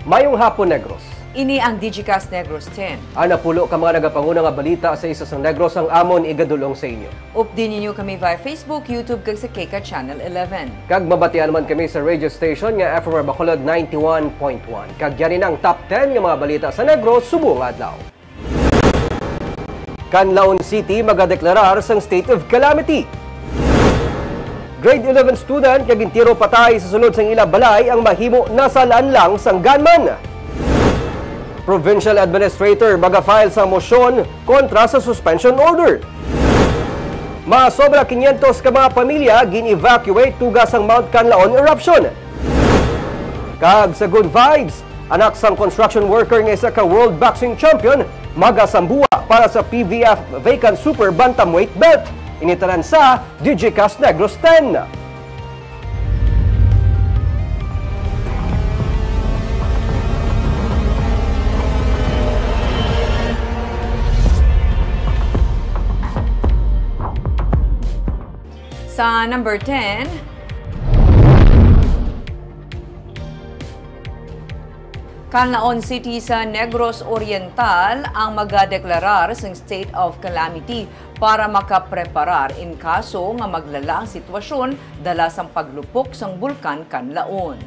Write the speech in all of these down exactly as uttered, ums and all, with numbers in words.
Mayong hapon, Negros. Ini ang Digicast Negros ten. Ang napulo ka mga nagapanguna nga balita sa isla sang Negros ang amon igadul-ong sa inyo. Updi ninyo kami via Facebook, YouTube, kag sa Keka Channel eleven. Kag mabatian man kami sa radio station nga F M R Bacolod ninety-one point one. Kag yari na ang top ten nga mga balita sa Negros subong nga adlaw. Canlaon City magadeklarar sang state of calamity. Grade eleven student nga gintiro patay sa sulod sang ila balay ang mahimo nasalan lang sang gunman. Provincial Administrator maga-file sang mosyon kontra sa suspension order. Masobra quinientos ka mga pamilya gin-evacuate tuga sang Mount Canlaon eruption. Kag sa good vibes, anak sang construction worker nga isa ka world boxing champion, magasambua para sa P V F vacant super bantamweight belt. Ini tanan sa Digicast Negros ten. Sa number ten, Canlaon City sa Negros Oriental ang magadeklarar sing state of calamity para makapreparar in kaso nga maglala ang sitwasyon dala sang paglupok sang Bulkan Canlaon.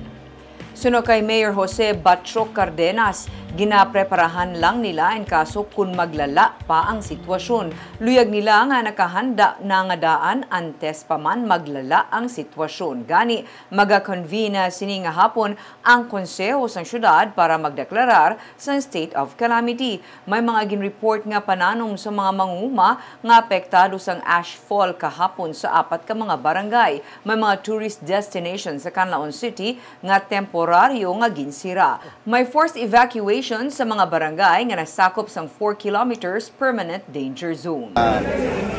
Suno kay Mayor Jose Batcho Cardenas, ginapreparahan lang nila in kaso kun maglala pa ang sitwasyon. Luyag nila nga nakahanda na nga daan antes pa man maglala ang sitwasyon. Gani, maga-convene sini nga hapon ang Konseho sang Syudad para magdeklarar sang state of calamity. May mga ginreport nga pananom sa mga manguma nga apektado sang ashfall kahapon sa apat ka mga barangay. May mga tourist destination sa Canlaon City nga temporaryo nga ginsira. May forced evacuation sa mga barangay nga nasakop sang four kilometers permanent danger zone. Uh,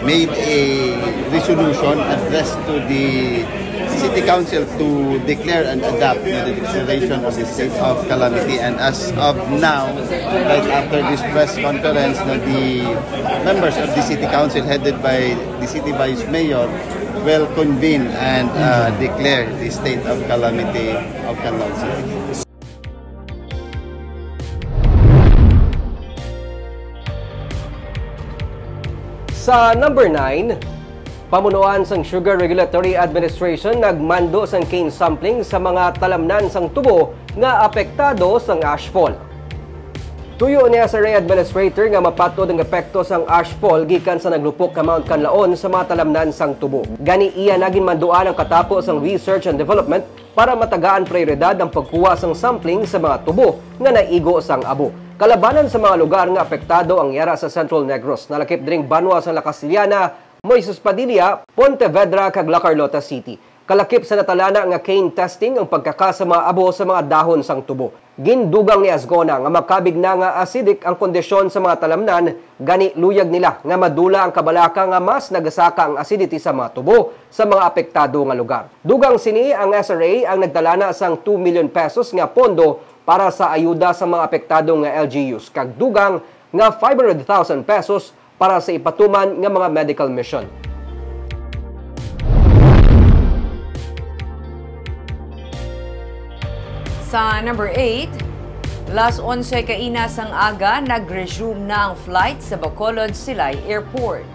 made a resolution addressed to the City Council to declare and adopt the declaration of the state of calamity. And as of now, right after this press conference, no, the members of the City Council headed by the City Vice Mayor will convene and uh, declare the state of calamity of Canlaon City. Sa number nine, pamunuan sang Sugar Regulatory Administration nagmando sang cane sampling sa mga talamnan sang tubo nga apektado sang ashfall. Tuyo ni S R A Administrator nga mapatod ang epekto sang ashfall gikan sa naglupok nga Mount Kanlaon sa mga talamnan sang tubo. Gani, iya na ginmanduan ang katapo sang research and development para matagaan prioridad ang pagkuha sang sampling sa mga tubo nga naigo sang abo. Kalabanan sa mga lugar nga apektado ang yara sa Central Negros, nalakip dring banwa sang La Castellana, Moises Padilla, Pontevedra, kag La Carlota City. Kalakip sa natalana nga cane testing ang pagkaka sa mga abo sa mga dahon sang tubo. Gindugang ni Azgona nga makabig na nga acidic ang kondisyon sa mga talamnan, gani luyag nila nga madula ang kabalaka nga mas nagasaka ang acidity sa mga tubo sa mga apektado nga lugar. Dugang sini, ang S R A ang nagtalana sang two million pesos nga pondo para sa ayuda sa mga apektado nga L G Us, kag dugang nga five hundred thousand pesos para sa ipatuman nga mga medical mission. Sa number eight, las onse kaina sang aga, nag-resume na ang flight sa Bacolod Silay Airport.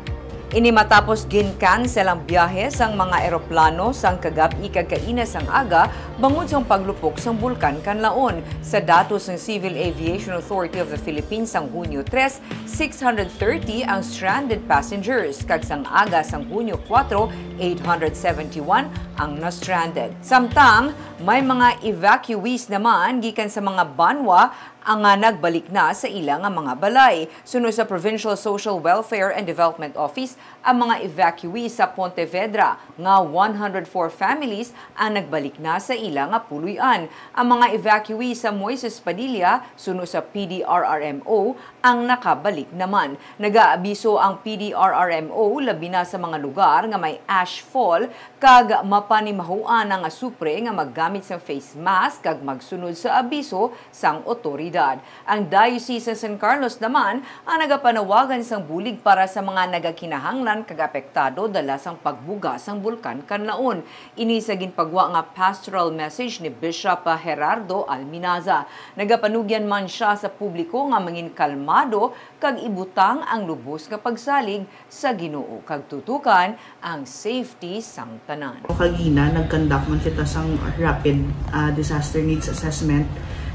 Ini matapos gin-cancel ang biyahe sang mga eroplano sang kagab-i kag kaina sang aga bangod sang paglupok sang Bulkan Kanlaon. Sa datos sang Civil Aviation Authority of the Philippines, sang Hunyo tres, six hundred thirty ang stranded passengers, kag sang aga sang Hunyo kuwatro, eight hundred seventy-one ang na-stranded. Samtang may mga evacuees naman gikan sa mga banwa nga nagbalik na sa ila nga mga balay. Suno sa Provincial Social Welfare and Development Office, ang mga evacuees sa Pontevedra nga one hundred four families ang nagbalik na sa ila nga puloy-an. Ang mga evacuees sa Moises Padilla, suno sa P D R R M O, ang nakabalik naman. Nagaabiso ang P D R R M O labi na sa mga lugar nga may ashfall, kag mapanimahuan ang asupre nga maggamit sang face mask kag magsunod sa abiso sang otoridad. Ang Diocese sang San Carlos naman ang nagapanawagan sang bulig para sa mga nagakinahanglan kag apektado dala sang pagbuga sang Bulkan Kanlaon. Ini sa ginpagwa nga pastoral message ni Bishop Gerardo Alminaza. Nagapanugyan man sia sa publiko nga mangin kalmado kag ibutang ang lubos nga pagsalig sa Ginoo kag tutukan ang safety sang tanan. Kagina, nag-conduct man kita sang rapid, ah, disaster needs assessment,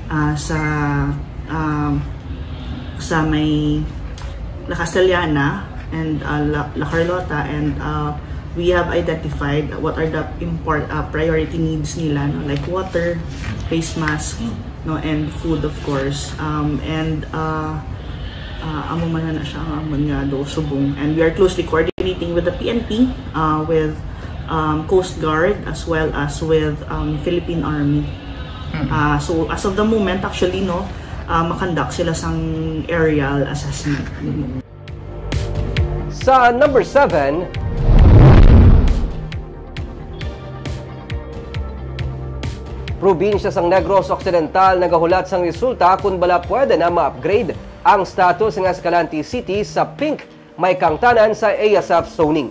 ah, sa, ah, sa may La Castellana and, ah, La, La Carlota, and, ah, we have identified what are the import, ah, priority needs nila, no? Like water, face mask, no, and food, of course. Um, and, ah, ah, amo man na siya ang amon nga do subong. And we are closely coordinating with the P N P, ah, with, um, Coast Guard, as well as with, um, Philippine Army. Mm. Ah, so, as of the moment, actually, no, ah, makonduct sila sang aerial assessment. Sa number seven, probinsya sang Negros Occidental nagahulat sang resulta kon bala pwede na ma-upgrade ang status nga Escalante City sa pink, may kaangtanan sa A S F zoning.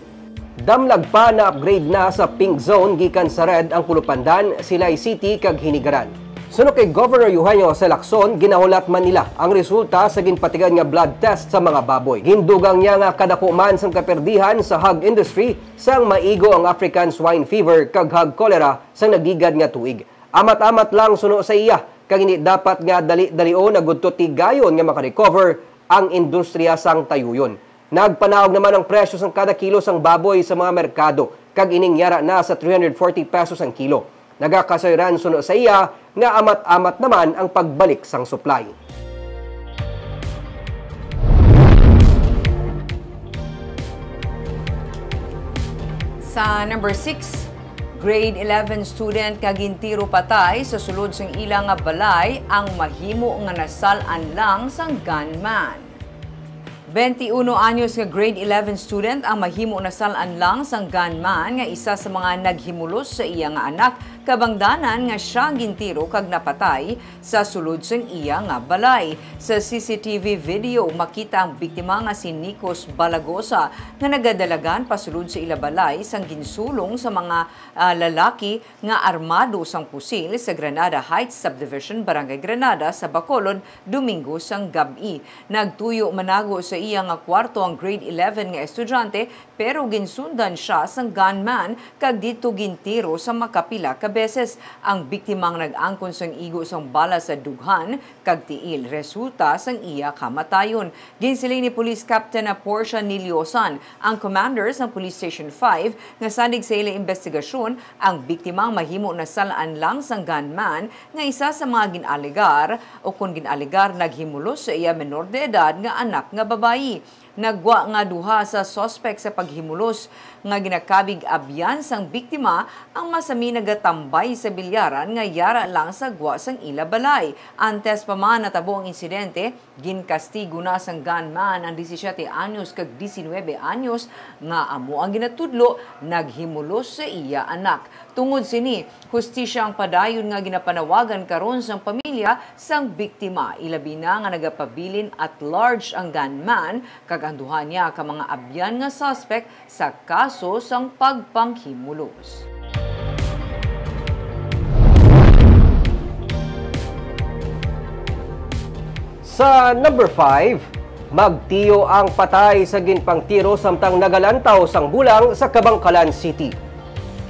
Damlag pa, na-upgrade na sa pink zone gikan sa red ang Pulupandan, Silay City, kag Hinigaran. Suno kay Governor Eugenio Jose Lacson, ginahulat man nila ang resulta sa ginpatigan nga blood test sa mga baboy. Gindugang niya nga kadako man sang kaperdihan sa hog industry sang maigo ang African swine fever kag hog cholera sang nagligad nga tuig. Amat-amat lang suno sa iya, kag hindi dapat nga dali-dalion agud to tigayon nga makarecover ang industriya sang tayuyon. Nagpanaog naman ang presyo sang kada kilo sang baboy sa mga merkado, kag ining yara na sa three hundred forty pesos ang kilo. Nagakasayran suno sa iya nga amat-amat naman ang pagbalik sang supply. Sa number six, grade eleven student nga gintiro patay sa sulod sang ila nga balay ang mahimo nga nasal-an lang sang gunman. Twenty-uno anyos nga grade eleven student ang mahimo nasal-an lang sang gunman nga isa sa mga naghimulos sa iya nga anak, kabangdanan nga sia gintiro kag napatay sa sulod sang iya nga balay. Sa C C T V video, makita ang biktima nga si Nikos Balagosa nga nagadalagan pasulod sa ila balay sang ginsulong sa mga, ah, lalaki nga armado sang pusil sa Granada Heights Subdivision, Barangay Granada, sa Bacolod, Domingo sang gab-i. Nagtuyo manago sa iya nga kwarto ang grade eleven nga estudyante, pero ginsundan sia sang gunman kag didto gintiro sa makapila ka beses. Ang biktima ang nag-angkon sang igo sang bala sa dughan kag tiil, resulta sang iya kamatayon. Ginsiling ni Police Captain Portia Niliosan, ang commander sang Police Station five, nga sanig sa ila imbestigasyon, ang biktima ang mahimo nasal-an lang sang gunman nga isa sa mga gin-alegar o kon gin-alegar naghimulos sa iya menor de edad nga anak nga babayi. Naggwa nga duha sa suspek sa paghimulos nga ginakabig abyan sang biktima ang masami nagatambay sa bilyaran nga yara lang sa gwa sang ila balay. Antes pa man natabo ang insidente, ginkastigo na sang gunman ang disisiete anyos kag disinwebe anyos nga amo ang ginatudlo naghimulos sa iya anak. Tungod sini, hustisya ang padayon nga ginapanawagan karon sang pamilya sang biktima, ilabi na nga nagapabilin at large ang gunman kag ang duha niya ka mga abyan nga suspek sa kaso sang pagpanghimulos. Sa number five, magtiyo ang patay sa ginpangtiro samtang nagalantaw sang bulang sa Kabankalan City.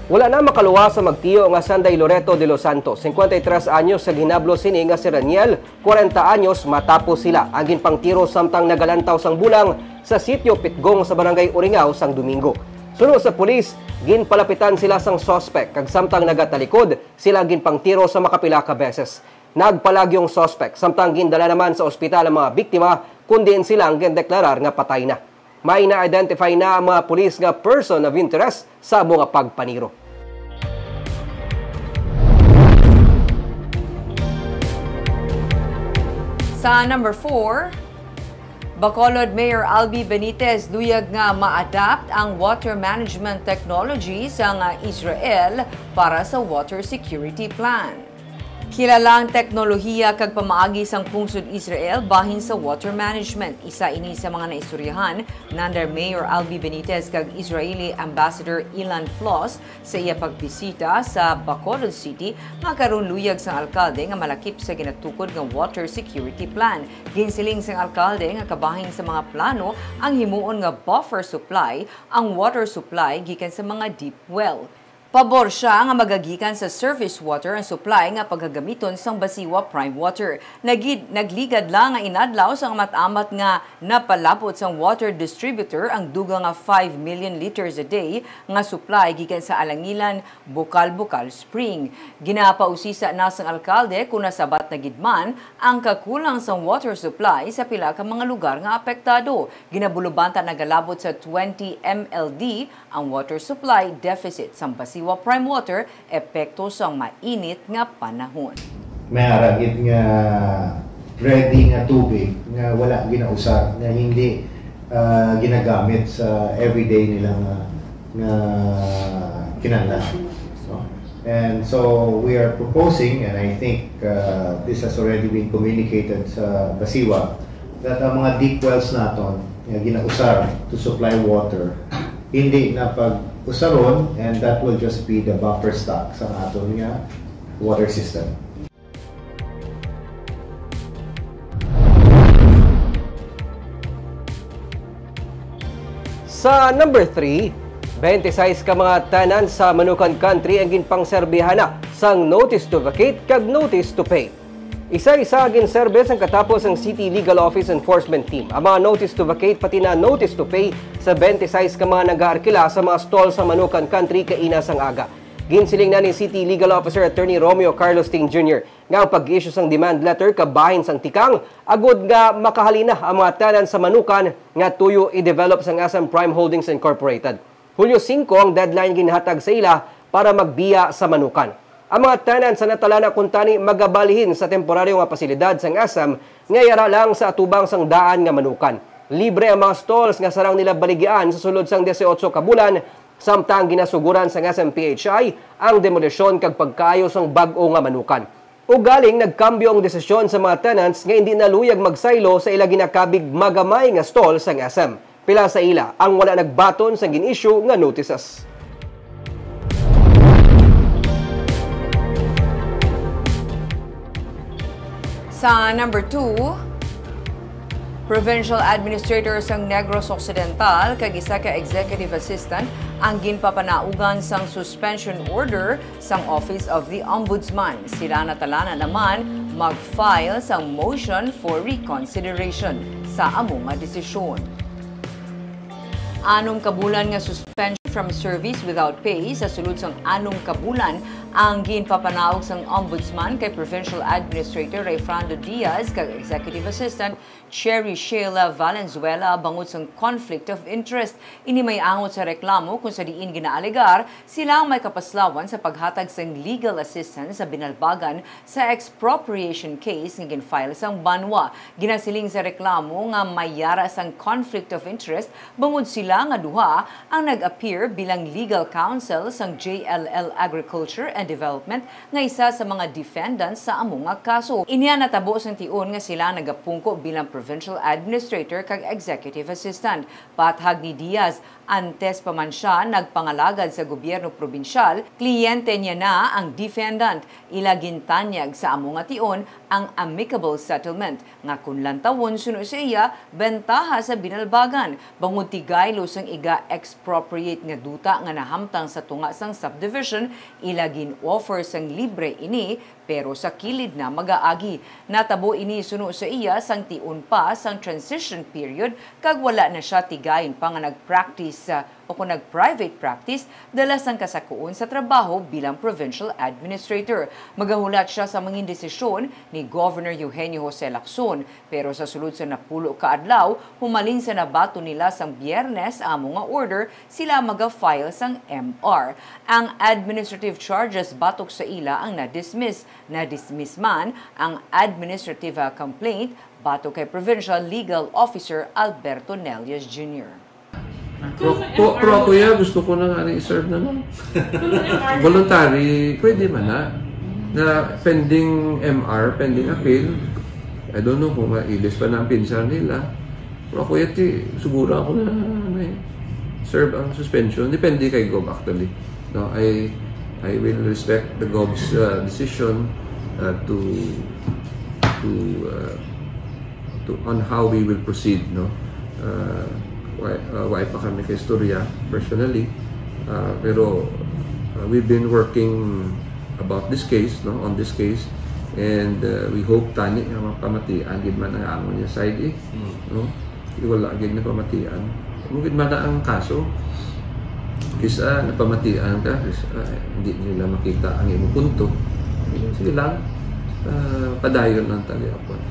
Wala na makaluwas sa magtiyo nga sanday Loreto de los Santos, cincuenta y tres anyos, sa ginablo sini nga si Raniel, kwarenta anyos, matapos sila ang ginpangtiro samtang nagalantaw sang bulang sa Sitio Pitgong sa Barangay Uringao sang Domingo. Suno sa pulis, ginpalapitan sila sang suspek kag samtang nagatalikod, sila ginpangtiro sa makapila ka beses. Nagpalagyong suspek, samtang gindala naman sa ospital ang mga biktima, kun diin sila ang gindeklarar nga patay na. May na-identify na ang mga pulis nga person of interest sa amo nga pagpaniro. Sa number four, Bacolod Mayor Albi Benitez luyag nga ma-adapt ang water management technology sang Israel para sa water security plan. Kilalang teknolohiya kag pamaagi sang pungsod Israel bahin sa water management. Isa ini sa mga naistoryahan nanda Mayor Albi Benitez kag Israeli Ambassador Ilan Floss sa iya pagbisita sa Bacolod City, nga karon luyag sang alkalde nga malakip sa ginatukod nga water security plan. Ginsiling sang alkalde nga kabahin sa mga plano ang himuon nga buffer supply ang water supply gikan sa mga deep well. Pabor sia nga magagikan sa surface water ang supply nga pagagamiton sang Basiwa Prime Water. Nagid-, nagligad lang nga inadlaw sang amat-amat nga napalabot sang water distributor ang dugang nga five million liters a day nga supply gikan sa Alangilan Bukal-Bukal Spring. Ginapausisa na sang alkalde kon nasabat na gid man ang kakulang sang water supply sa pila ka mga lugar nga apektado. Ginabulubanta nagalabot sa twenty M L D ang water supply deficit sang Basiwa Prime Water epekto sang mainit nga panahon. May ara gid nga ready nga tubig nga wala ginausar, nga hindi, ah, ginagamit sa everyday nila nga, nga kinahanglan, no? And so we are proposing, and I think, uh, this has already been communicated sa Basiwa, that ang mga deep wells naton nga ginausar to supply water, hindi na pag-usaron, and that will just be the buffer stock sa aton nga water system. Sa number three, twenty-six ka mga tenants sa Manukan Country ang ginpangserbihan na sang notice to vacate kag notice to pay. Isa-isa ginserbe sang katapos ang City Legal Office Enforcement Team ang mga notice to vacate pati na notice to pay sa twenty-six ka mga nagaarkila sa mga stall sa Manukan Country kaina sang aga. Ginsiling na ni City Legal Officer Attorney Romeo Carlos Ting Junior nga ang pag-issue sang demand letter kabahin sang tikang agud nga makahalina ang mga tenants sa Manukan nga tuyo i-develop sang S M Prime Holdings Incorporated. Hulyo singko ang deadline ginhatag sa ila para magbiya sa Manukan. Ang mga tenants sa natalana kuntani magabalhin sa temporaryo nga pasilidad sang S M nga yara lang sa atubang sang daan nga Manukan. Libre ang mga stalls nga sarang nila baligyaan sa sulod sang dieciocho ka bulan, samtang ginasuguran sang S M P H I ang demolisyon kag pagkaayo sang bag-o nga Manukan. Ugaling nagkambyo ang desisyon sa mga tenants nga indi na luyag magsaylo sa ila ginakabig magamay nga stall sang S M. Pila sa ila ang wala nagbaton sang gin-issue nga notices. Sa number two, Provincial Administrator sang Negros Occidental kag isa ka Executive Assistant ang ginpapanaugan sang suspension order sang Office of the Ombudsman. Sila natalana naman mag-file sang motion for reconsideration sa amo nga desisyon. Anom ka bulan nga suspension from service without pay sa sulod sang anom ka bulan ang ginpapanaog sang Ombudsman kay Provincial Administrator Rayfrando Diaz kag Executive Assistant Cherry Sheila Valenzuela bangod sang conflict of interest. Ini may angot sa reklamo kung sa diin ginaalegar sila ang may kapaslawan sa paghatag sang legal assistance sa binalbagan sa expropriation case nga gin-file sang banwa. Ginasiling sa reklamo nga may yara sang conflict of interest bangod sila nga duha ang nag-appear bilang legal counsel sang J L L Agriculture and Development nga isa sa mga defendants sa amo nga kaso. Inia natabo sang tion nga sila nagapungko bilang provincial administrator kag executive assistant. Pathag ni Diaz, antes pa man sia nagpangalagad sa gobyerno probinsyal, kliyente niya na ang defendant. Ila gintanyag sa amo nga tion ang amicable settlement nga kon lantawon suno sa iya bentaha sa binalbagan bangod tigaylo sang iga expropriate nga duta nga nahamtang sa tunga sang subdivision. Ila gin-offer sang libre ini pero sa kilid na magaagi. Natabo ini suno sa iya sang tion pa sang transition period kag wala na sia tigayon pa nga nag-practice, ah, o kon nag-private practice dala sang kasakuon sa trabaho bilang provincial administrator. Magahulat sia sa mangin desisyon ni Governor Eugenio Jose Lacson, pero sa sulod sa napulo ka adlaw humalin sa nabaton nila sang Biyernes amo nga order, sila maga-file sang M R. Ang administrative charges batok sa ila ang na-dismiss. Na-dismiss man ang administrative, ah, complaint batok kay Provincial Legal Officer Alberto Nelias Junior. Pero, pero, pero ako ya, gusto ko na nga i-serve na lang. Voluntary, pwede man na. Na pending M R, pending appeal. I don't know kung mailis pa na ang pinsar nila. Pero ako yati, siguro ako na may serve ang suspension. Depende kay Gob, actually. No, I I will respect the Gob's uh, decision uh, to to uh, to on how we will proceed, no. Uh, why uh, why pa kami kay istorya personally, uh, pero uh, we've been working about this case, no, on this case, and uh, we hope tani nga mapamatian gid man ang amon nga side, eh, no. Wala gid na pamatian. Mao gid man na ang kaso. Kisa napamatian ka, kisa hindi nila makita ang imong punto. Sige lang, ah, padayon lang ta gihapon.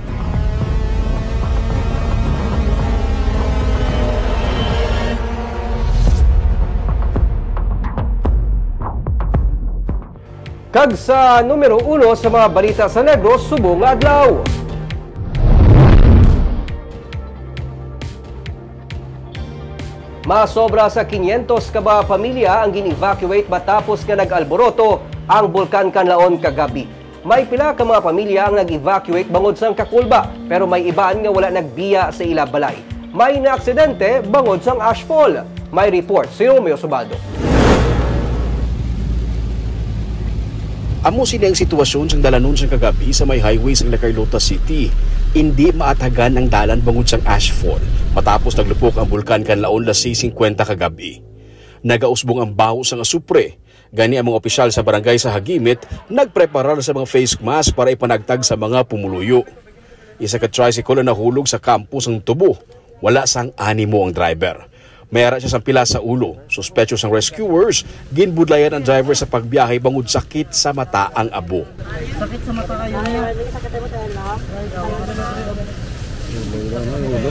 Kag sa numero uno sa mga balita sa Negros subong nga adlaw. Masobra sa quinientos ka mga pamilya ang gin-evacuate matapos nga nag-alboroto ang Bulkan Kanlaon kagabi. May pila ka mga pamilya ang nag-evacuate bangod sang kakulba, pero may iban nga wala nagbiya sa ila balay. May naaksidente bangod sang ashfall. May report si Romeo Subaldo. Amo sini ang sitwasyon sang dalanon sang kagabi sa may highway sang La Carlota City. Indi maatagan ang dalan bangod sang ashfall matapos naglupok ang Bulkan Kanlaon las seis cincuenta kagabi. Nagausbong ang baho sang asupre, gani ang mga opisyal sa barangay sa Hagimit nagpreparar sa mga face mask para ipanagtag sa mga pumuluyo. Isa ka tricycle ang nahulog sa kampo sang tubo. Wala sang animo ang driver. May ara siya sang pilas sa ulo. Suspetso sang rescuers, ginbudlayan ang driver sa pagbiyahe bangod sakit sa mata ang abo. Sakit sa mata kayo niya.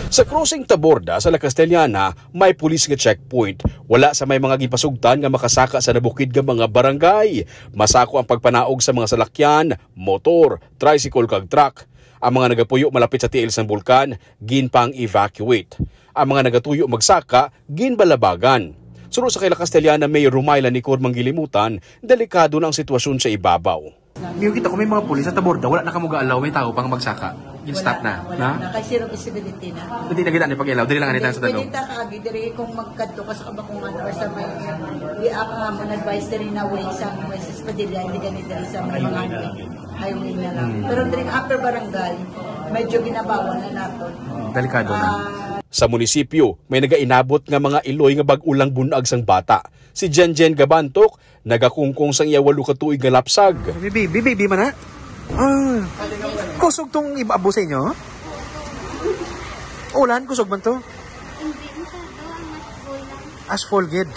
Sa crossing Taborda sa La Castellana, may pulis nga checkpoint. Wala sa may mga ginpasugtan nga makasaka sa nabukid nga mga barangay. Masako ang pagpanaog sa mga salakyan, motor, tricycle kag truck. Ang mga nagapuyo malapit sa tiil sang bulkan, ginpang-evacuate. Ang mga nagatuyo magsaka, ginbalabagan. Suno sa kay La Castellana Mayor Rumayla Nicor Manggilimutan, delikado na ang sitwasyon sa ibabaw. Miyo kita ko may mga pulis sa Taborda, wala na kamo ga-allow may tao pang magsaka. Gin-stop na, na? Kay zero visibility na. Hindi na gid ani pag-allow, dili lang ani sa tanong. Pwede ta kaagi diri kung magkadto ka sa Kabakungan or sa may, di ako nga mo advice diri na way sa Moises Padilla, hindi gani diri sa may mga highway na lang. Pero diri upper barangay, medyo ginabawan na naton. Delikado na. Sa munisipyo, may nagainabot nga mga iloy nga bag-o lang bunag sang bata. Si Jenjen Gabantok, nagakungkong sang iya walo ka tuig nga lapsag. Baby, baby, baby man na? Ah, kusog tong iba abo sa inyo? Ulan, kusog man to? Hindi, masyado. Ang mas boy lang. As full gid.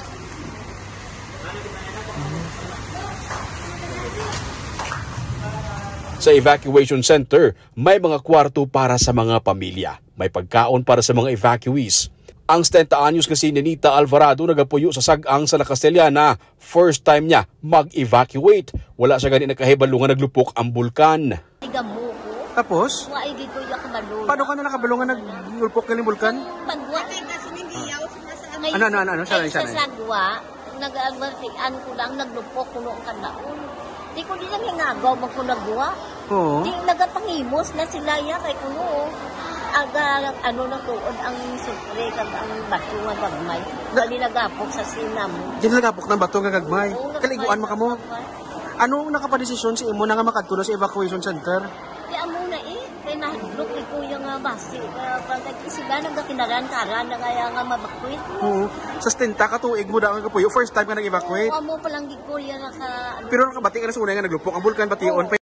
Sa evacuation center, may mga kwarto para sa mga pamilya. May pagkaon para sa mga evacuees. Ang setenta anyos nga si Nenita Alvarado nagapuyo sa sag-ang sa La Castellana. First time niya mag-evacuate. Wala siya gani nakahibalo nga naglupok ang bulkan. Tigamuko. Tapos? Wa ay gid ko iya kabalo. Paano ka na nakabalo nga naglupok galing bulkan? Pagwa. Ano, ano, ano, ano? Sana, sana. Sa sagwa. Nag-, nag-, ano ko lang, naglupok kuno ang kanaon. Di ko di lang hinagaw, magkunagwa. Oo. Di, nagapangimos na sila ya kay kuno. Aga, ano na tuod ang sukre, kag ang bato nga gagmay. Dali nagapok sa sinamo. Di nagapok ng bato nga gagmay. Oo, kaliguan mo kamo. Ano ang nakapadesisyon sa imo na nga makadto na sa evacuation center? Di amo na eh. Kay nahadlok ni Kuya nga basi, ah, pag sila nagakinaran-karan na kaya nga mabakwit mo. Oo. Sa setenta ka tuig mo da nga kapuyo, first time ka nag-evacuate? Oo, amo pa lang gid, Kuya, nga ka, ano. Pero nakabati ka na sa una nga naglupok ang bulkan, bation pa.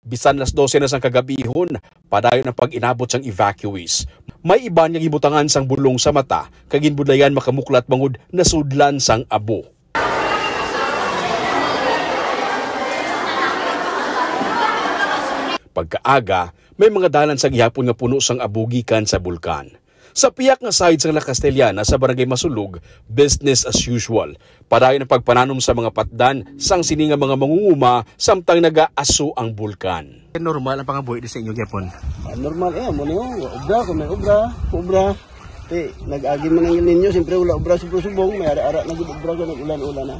Bisan las dose na sang kagabihon, padayon ang pag-inabot sang evacuees. May iban nga gibutangan sang bulong sa mata kag ginbudlayan makamuklat bangod nasudlan sang abo. Pagkaaga, may mga dalan sa gihapon nga puno sang abo gikan sa bulkan. Sa piyak nga side sang La Castellana sa Barangay Masulog, business as usual. Padayon ang pagpananom sa mga patdan sang sini nga mga mangunguma samtang nagaaso ang bulkan. Normal ang pangabuhi di sa inyo gyapon? Ah, normal eh, mo niyo, obra, kung may obra, obra. Ti, nag-agi man ang El Niño, siyempre wala obra subong-subong, may ara-ara na gud obra kung nag-ulan-ulan na.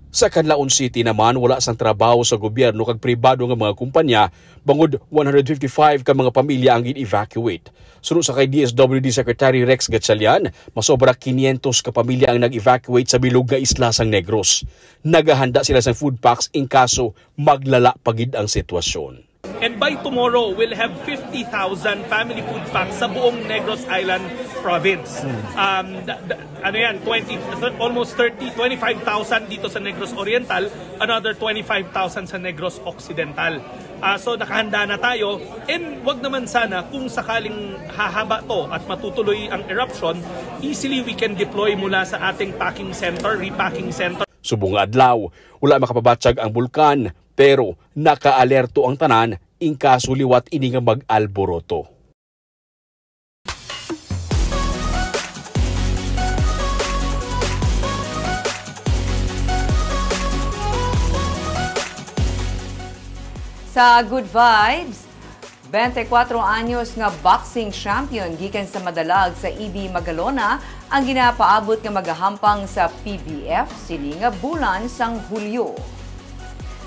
Sa Canlaon City naman, wala sang trabaho sa gobyerno kag pribado nga mga kumpanya, bangod one hundred fifty-five ka mga pamilya ang gin-evacuate. Suno sa kay D S W D Secretary Rex Gatchalian, masobra quinientos ka pamilya ang nag-evacuate sa bilog nga isla sang Negros. Nagahanda sila sang food packs in kaso maglala pa gid ang sitwasyon. And by tomorrow, we'll have fifty thousand family food packs sa buong Negros Island Province. Um, the, the, ano yan, twenty, almost thirty, twenty-five thousand dito sa Negros Oriental, another twenty-five thousand sa Negros Occidental. Ah, so nakahanda na tayo. And wag naman sana kung sakaling hahaba to at matutuloy ang eruption, easily we can deploy mula sa ating packing center, repacking center. Subong nga adlaw, wala makapabatyag ang bulkan, pero nakaalerto ang tanan in kaso liwat ini nga mag-alboroto. Sa Good Vibes, twenty-four anyos nga boxing champion gikan sa Madalag sa E B Magalona ang ginapaabot nga magahampang sa P B F sini nga bulan sang Hulyo.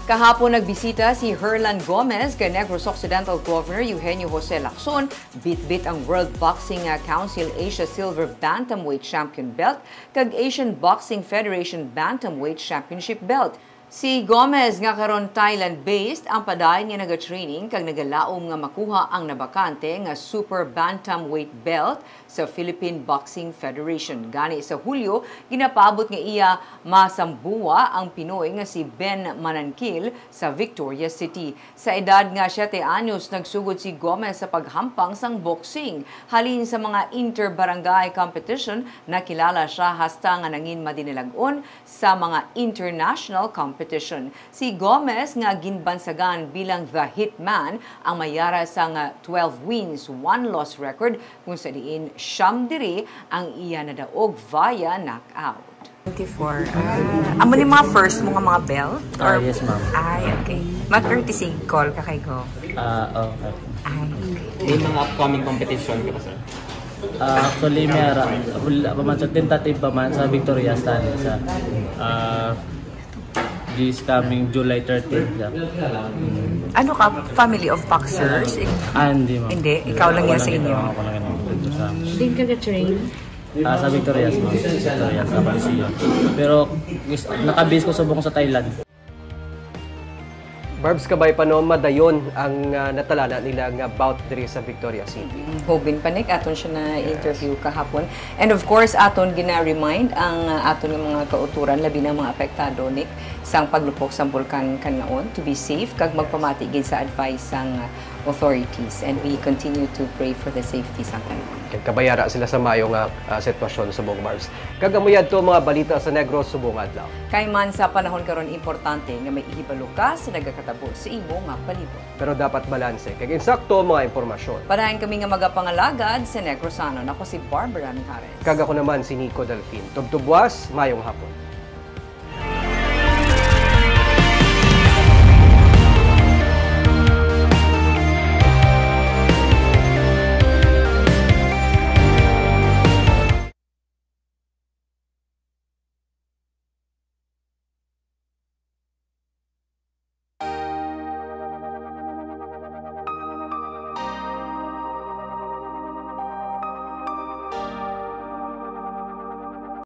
Kahapon nagbisita si Herlan Gomez kay Negros Occidental Governor Eugenio Jose Lacson, bitbit ang World Boxing Council Asia Silver Bantamweight Champion Belt kag Asian Boxing Federation Bantamweight Championship Belt. Si Gomez, nga karon Thailand-based, ang padayon nga nagatraining kag nagalaom nga makuha ang nabakante nga Super Bantamweight Belt sa Philippine Boxing Federation. Gani sa Hulyo, ginapaabot nga iya masambuwa ang Pinoy nga si Ben Mananquil sa Victoria City. Sa edad nga siyete anyos, nagsugod si Gomez sa paghampang sang boxing. Halin sa mga inter-barangay competition, nakilala siya hasta nga nangin madinalag-on sa mga international competition. Si Gomez, nga ginbansagan bilang The Hitman, ang may ara sang twelve wins, one loss record, kung sa diin siyam diri ang iya nadaog via knockout. Twenty-four. Ah, amo ni mga first mo nga mga belt? Ah, Or yes, ma'am. Ay, okay. Mag-courtesy call ka kay Go. Ah, okay. Ay, okay. May mga upcoming competition ka pa, sir? Ah, actually, may ara, wala pa man sa tentative pa man sa Victoria Stand sa, ah, this coming July thirteen. Yeah. Ano ka? Family of boxers? Ah, hindi, ma'am. Hindi? Ikaw lang yan sa inyo? Ako lang yan. Ako lang yan. Din ka ga-train? Ah, sa Victorias, ma'am. Victorias, sa Pansio. Pero is, naka-base ko subong sa Thailand. Barbs, kabay pa no madayon ang ah, natalana nila nga bout diri sa Victoria City. Hobin pa, Nick, aton siya na interview kahapon. And of course, aton gina-remind ang ah, aton nga mga kauturan, labi na ang mga apektado, Nick, sang paglupok sang bulkan Canlaon, to be safe kag magpamati gid sa advice sang ah, authorities. And we continue to pray for the safety sang Canlaon. Kag kabayara sila sa maayo nga ah, sitwasyon subong, Barbs. Kag amo yadto ang mga balita sa Negros subong adlaw. Kay man sa panahon karon, importante nga may ihibalo ka sa nagakatabo sa imo nga palibot. Pero dapat balanse kag insakto ang mga impormasyon. Padayon kami nga magapangalagad sa Negrosanon. Ako si Barbara Mijares. Kag ako naman si Nico Delfin. Tubtob buwas, mayong hapon.